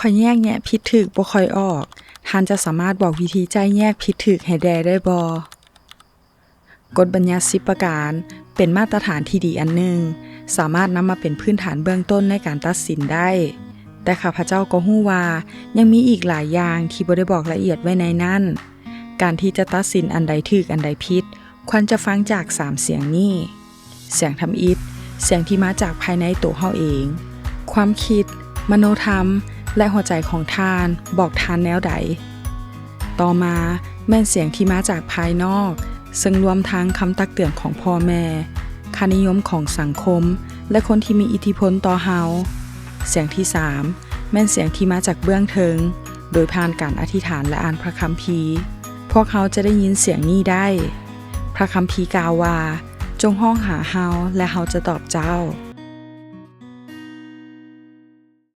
ຂ້ອຍແຍກແຍະຜິດຖືກບໍ່ຄ່ອຍອອກ. ທ່ານຈະສາມາດບອກວິທີຈ່າຍແຍກຜິດຖືກໃຫ້ແດ່ໄດ້ບໍ່? ກົດບັນຍັດສິບປະການ ເປັນມາດຕະຖານທີ່ດີອັນໜຶ່ງ, ສາມາດນຳມາເປັນພື້ນຖານເບື້ອງຕົ້ນໃນການຕັດສິນໄດ້. ແຕ່ຂ້າພະເຈົ້າກໍຮູ້ວ່າຍັງມີອີກຫຼາຍຢ່າງທີ່ບໍ່ໄດ້ບອກລະອຽດໄວ້ໃນນັ້ນ. ການທີ່ຈະຕັດສິນອັນໃດຖືກອັນໃດຜິດ ຄວນຈະຟັງຈາກສາມສຽງນີ້. ສຽງທຳອິດ, ສຽງທີ່ມາຈາກພາຍໃນໂຕເຮົາເອງ. ຄວາມຄິດ, ມະໂນທຳ ແລະ ຫົວໃຈຂອງທ່ານບອກທ່ານແນວໃດ? ຕໍ່ມາແມ່ນສຽງທີ່ມາຈາກພາຍນອກ, ເຊິ່ງລວມທັງຄຳຕັກເຕືອນຂອງພໍ່ແມ່, ຄ່ານິຍົມຂອງສັງຄົມ ແລະ ຄົນທີ່ມີອິດທິພົນຕໍ່ເຮົາ. ສຽງທີສາມ ແມ່ນສຽງທີ່ມາຈາກເບື້ອງເທິງ, ໂດຍຜ່ານການອະທິຖານ ແລະ ອ່ານພະຄຳພີ, ພວກເຮົາຈະໄດ້ຍິນສຽງນີ້ໄດ້. ພະຄຳພີກ່າວວ່າ, ຈົ່ງຮ້ອງຫາເຮົາ ແລະ ເຮົາຈະຕອບເຈົ້າ.